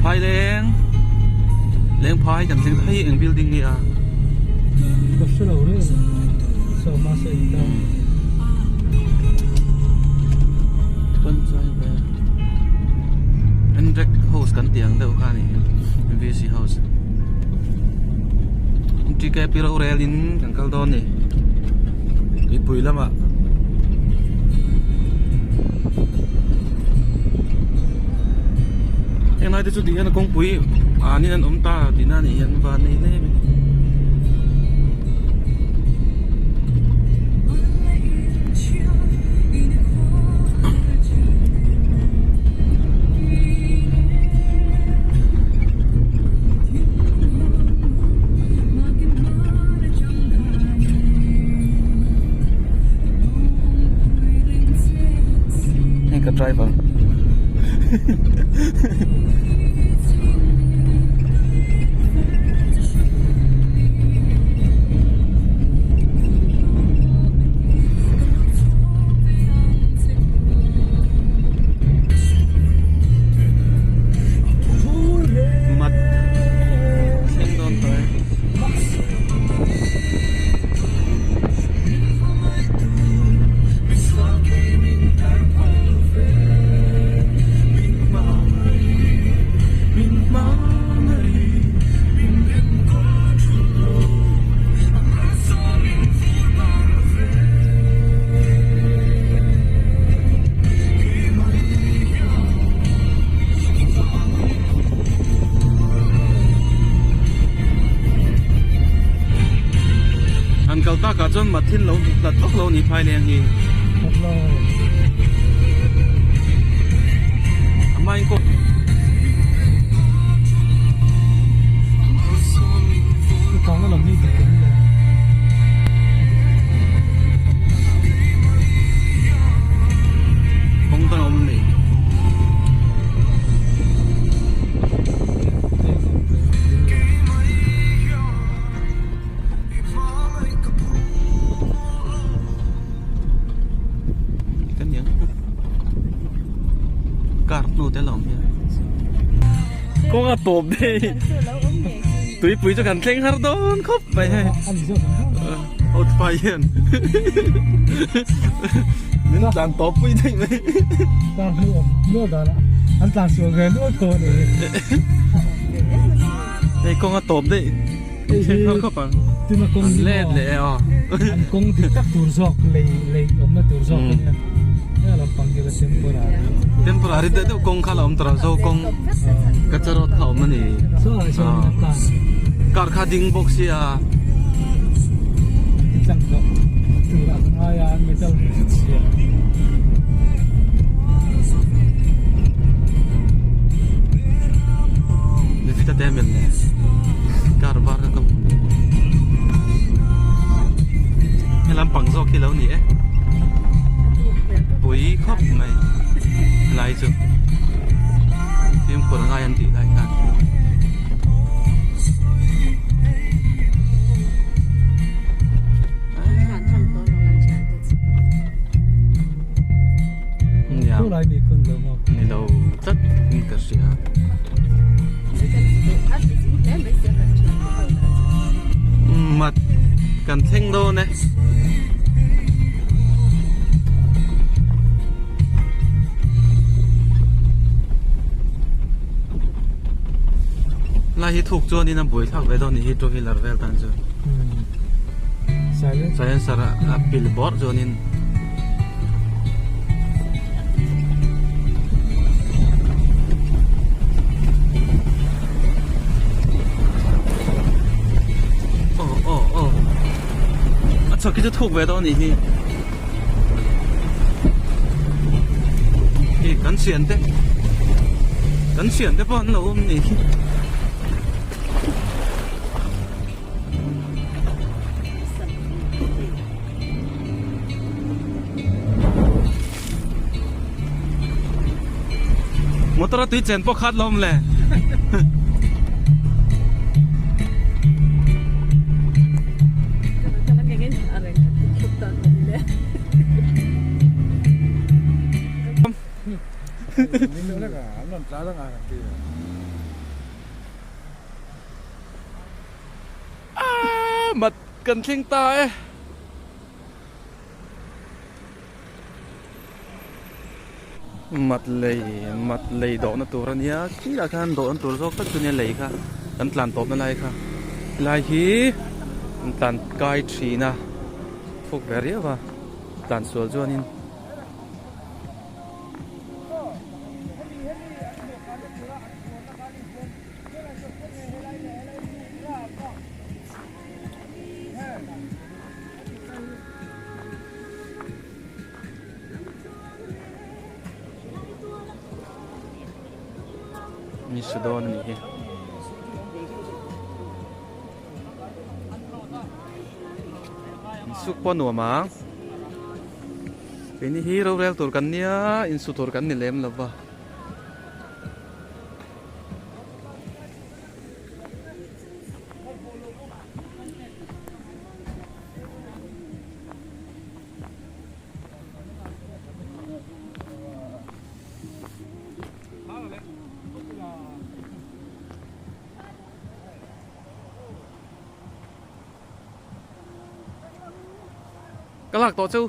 Phaileng Lengphai kan thleng hei eng building nge a? Ka hre lo reng so mahse in ta. Endrek house kan tih ang deuh kha a nih hi VC house. TKP rorel in kan kal dawn a ni tuipui lamah. Heng lai te chu tihian kawngpui ah nin an awm ta tihna a nih hian van nei hle mai. Hei ka driver Mat thleng dawn tawh e. An kal takah chuan Mathin lo hlat vak lo a ni phai leng hi. A hmain kawng. Kawng dang a awm a ni. Car hnu te lo awm hian kawng a tawp daih tuipui chu kan thleng har dawn khawp mai hei Outfai hian min tlan tawp pui daih mai. Car hnu awm nual dan a an tlan sual ve nual tho a ni. Hei kawng a tawp daih Hei hi har khawp ang. Tuna kawng hi let leh e aw. An kawng dik tak tur zawk lei lei awmna tur zawk a nia. Hei lampang hi la temporary. Temporary deuh deuh kawng kha la awm tawh lo zo kawng kacha road kha awm a ni. Saw ah sawn in a car. Car kha ding bawk sia. Tlang tawh tur a ngai a metal chhia. Nifita te mel le car var kha ka hmu ni. He lampang zawk hi lo ni e. Pui khawp mai helai chu fimkhur ngai an tih lai khan. Ni lo tlat in ka hria. Mat kan thleng dawn e. Lai hi thuk chuanin a buai thlak ve dawn a ni hi two wheeler vel tan chuan. Silencer a pil bawrh chuanin. Aw aw aw a chhak hi chu thuk ve dawn a nih hi. Hei kan thian te kan thian te pawh an lo awm nih hi. Motor a tui chen pawh khat lo awm le. Mat kan thleng ta e. Mat lei mat lei dawhna tur a nia khilaiah khan dawhna tur zawk tak chu nia lei kha kan tlan tawpna lai kha helai hi an tlan kai thin a fuk ve riau a tlan sual chuanin. Ni su dawn a nih hi. Insuk pawh a nuam ang. Keini hi rorel tur kan nia insu tur kan ni lem lo va. Ka lak tawh chu.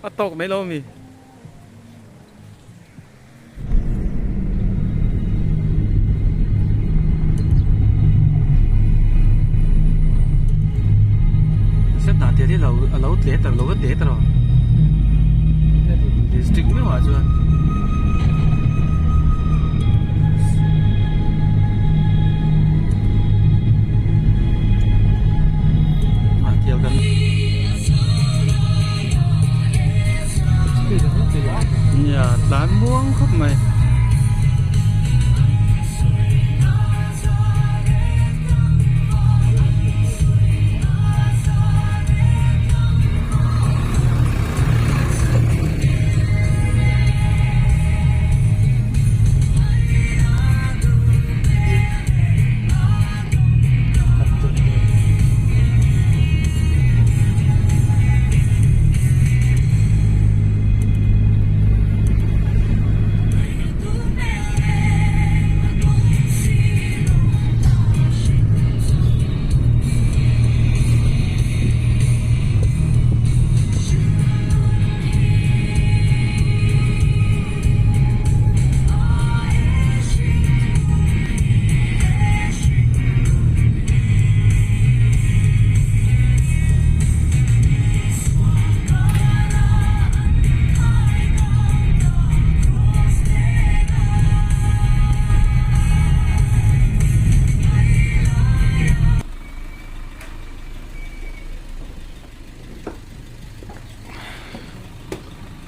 A tawk mai lo ami. Set ah te hi a lo tle ta lo va tle ta lo district meuh ah chuan. Nia tlan muang khawp mai.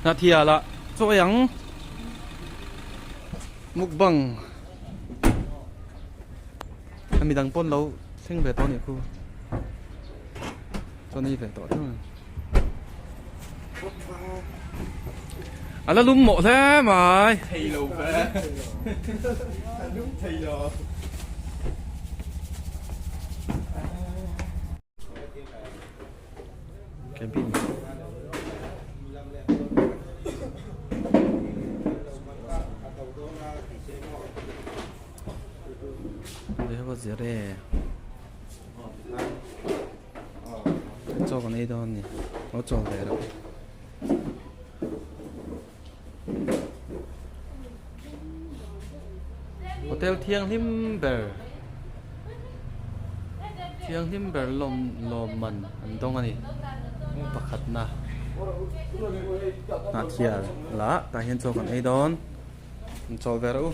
Hnahthial ah chaw ei ang mukbang a midang pawn lo thleng ve tawh a nih khu chuan ei ve tawh thung a la lum mawh hle mai thei lo ve a lum thei lo. Cabin chaw kan ei dawn a ni lo chawl ve reuh. Hotel thianghlim ber thianghlim ber lawm lawm man an dawng a ni pakhatna hnahthial lah tah hian chaw kan ei dawn an chawl ve rawh u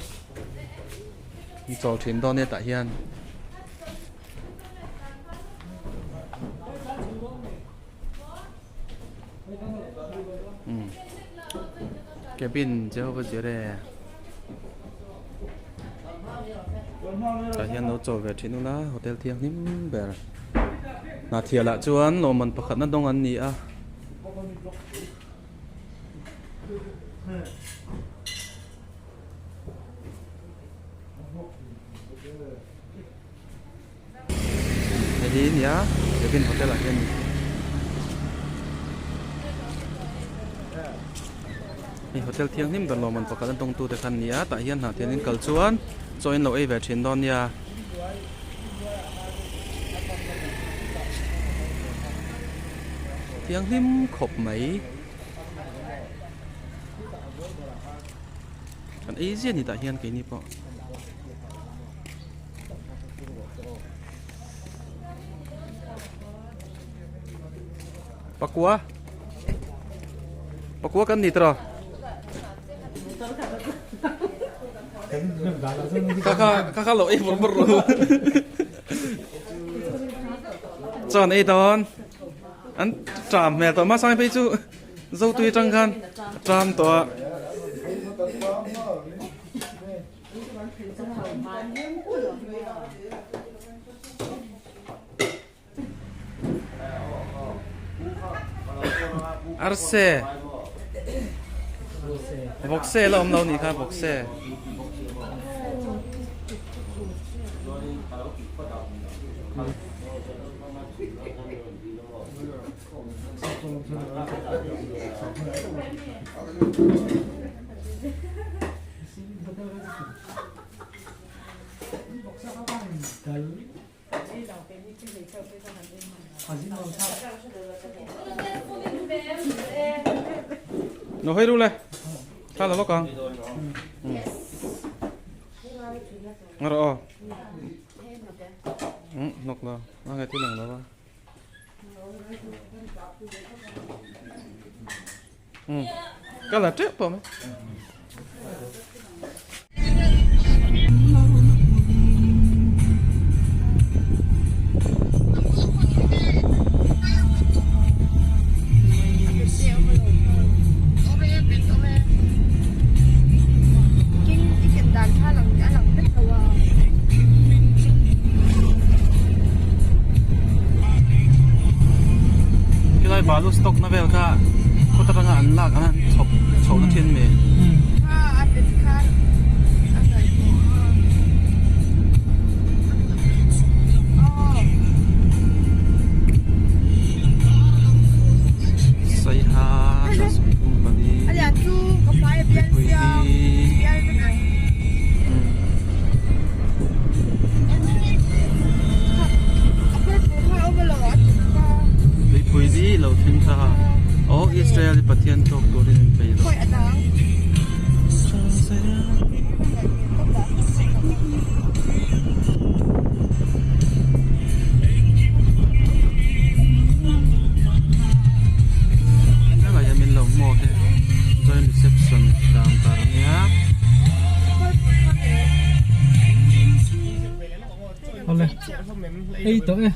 an chawl thin dawn nia tah hian. Cabin Jehovah Jireh tah hian lo chaw ve thin ula hotel thianghlim ber Hnahthial ah chuan lawmman pakhat na dawng an ni a. Hei hi nia cabin hotel ah hian. Hei hotel thianghlim ber lawmman pakhat an tawngtu te kha an ni a tah hian hnah thian in kal chuan chaw in lo ei ve thin dawn nia. Thianghlim khawp mai. Kan ei ziah a ni tah hian keini pawh. Pakua Pakua kan ni tawh Kha kha kha lo ei bawrh bawrh rawh Chuan ei dawn an ṭam hmel tawh mahse phei chu Zotui atang khan a ṭam tawh a. Arse Vawkse la awm lo nih kha vawkse. Nó hơi ru le Thla la lawk ang Ngaro aw Hnawk la A ngai thil ang lo a Ka la teuh tawh mai. Khilai balu stock na vel kha khaw atanga an lak an han chhawp chhoh na thin mai. Saiha Tuipui hi lo thleng ta aw Israel hi Pathian tawk turin in peih lo. Helai hian min lo hmuak e joint reception counter a nia. Awle ei tawh e.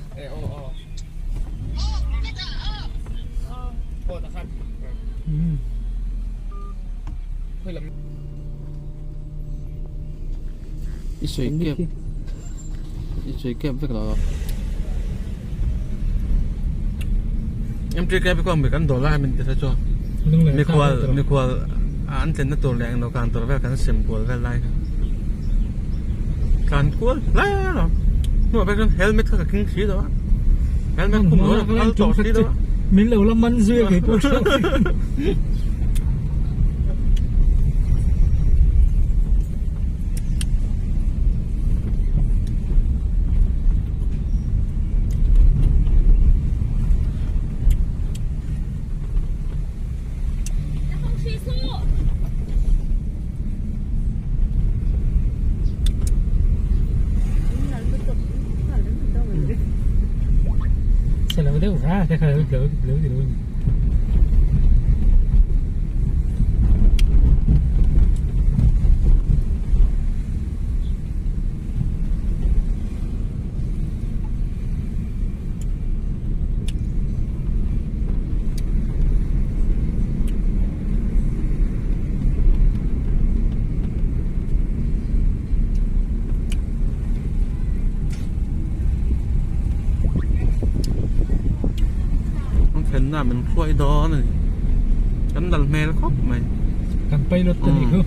I sawi kep i sawi kep vek lo MTK bi kawng mi kan dawl lai min ti hre chu mikhual mikhual an tlenna tur leh englo kan tur vel kan sem kual vel lai kha tlan kual hle a hnuah pek chuan helmet kha ka keng thli lo a helmet khum lo a kal tawh thli lo a min lo la man zui a kei pawh Chhelo deuh va te kha lo lo ti lo. An thlenna min hruai dawn a ni kan dal hmel khawp mai. Kan pilot te nih khu.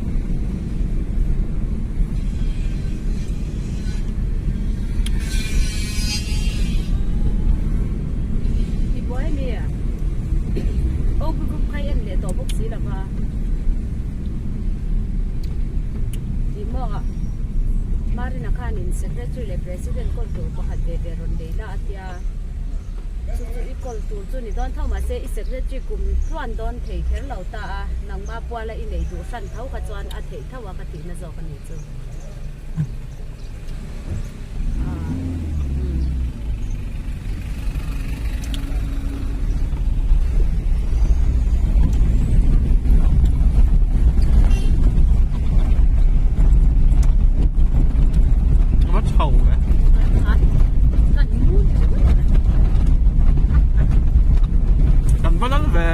khanin Secretary leh President kawl tur pakhat ve ve rawn nei la a tia. Chu chu i kawl tur chu ni dawn tho mahse i Secretary kum tluan dawn thei kher lo ta a, nangma puala i nei duh hran tho kha chuan a theih tho a ka tihna zawk a ni chu. Va chho ve. Kan va lal ve.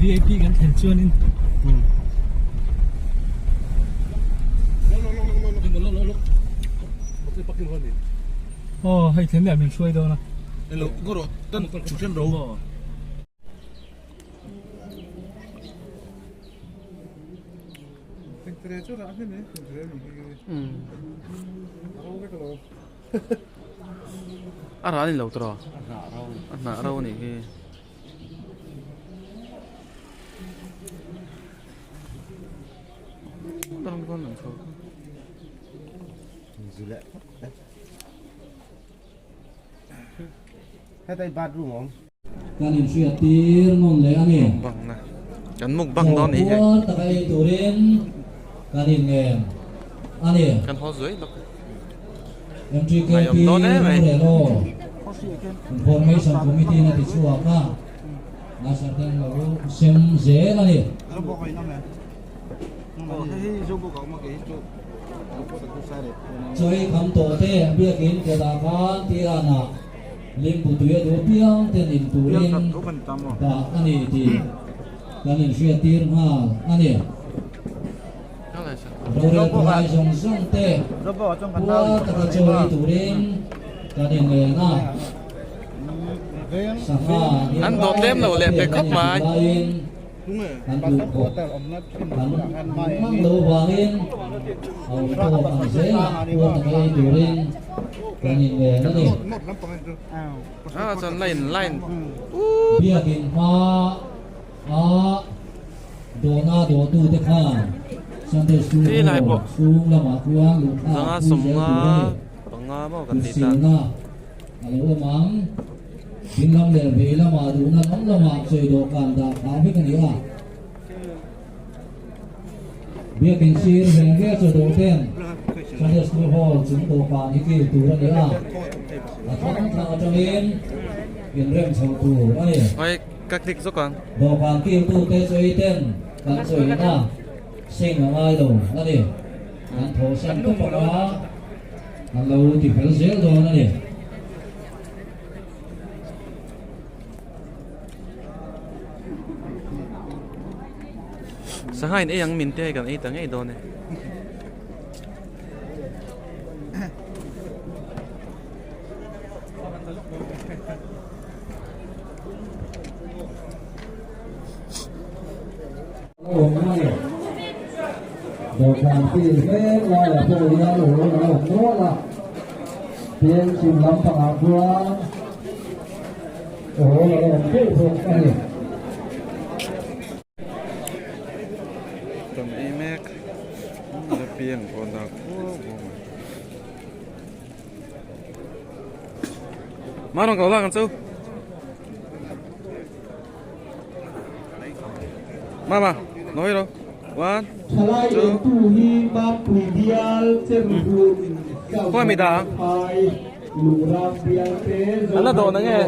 VIP kan thlen chuanin Aw hei thlen leh min hruai dawn a. A ral a ni lo tawh a hnah ro a nih hi. Kan inhriat tir nawn leh a ni. Kan mukbang dawn ni hei. Puar taka ei turin kan inngen a ni. Kan haw zuai lawk. MTKP Rorel Information Committee na tichhuak a, Nasarten lo sem zel a ni. Chawi kham tawh te biakin kawtah khan Tirana Limbu tui a duh piang ten in turin dah a ni tih kan inhriat tir nghal a ni. Rorel palai zawng zawng te puar taka chaw ei turin kan inlen a. Sangha An dawt lem lo leh pe khawp mai. Kan duh khawp kan mang lo vangin a awm tawk ang zelah puar taka ei turin kan inlen a ni. Ah chuan line line Biakin hma a dawhna dawhtute khan Sunday School Hall chhung lamah chuan luhkhak pui zel tur a ni. Kutsilna a lo awm ang. Ding lam leh vei lamah duhna lam lamah chawi dawhkan dah phah vek a ni a. Biakin sir veng vel chaw dawh ten Sunday School Hall chung dawhkan hi kil tur a ni a. A thlang thlang atangin inrem chho tur a ni. Oi, ka click zawk ang. Dawhkan kiltute chawi ten kan chawina seng a ngai lo a ni. Kan thawhsan tawp anga an lo ti fel zel dawn a ni. Sangha in ei ang min te kan ei ta ngei dawn e. Dawhkan fil mek laiah pawh hian aw a lo awm nual a, tin chhim lampangah chuan aw a lo awm deuh bawk a ni. Kan ei mek a piang pawh a dak huau huau mai. Mah rawn ko lak ang chu. Mama, nói rồi. One, two. Khawi mi dah? An la dawn ange.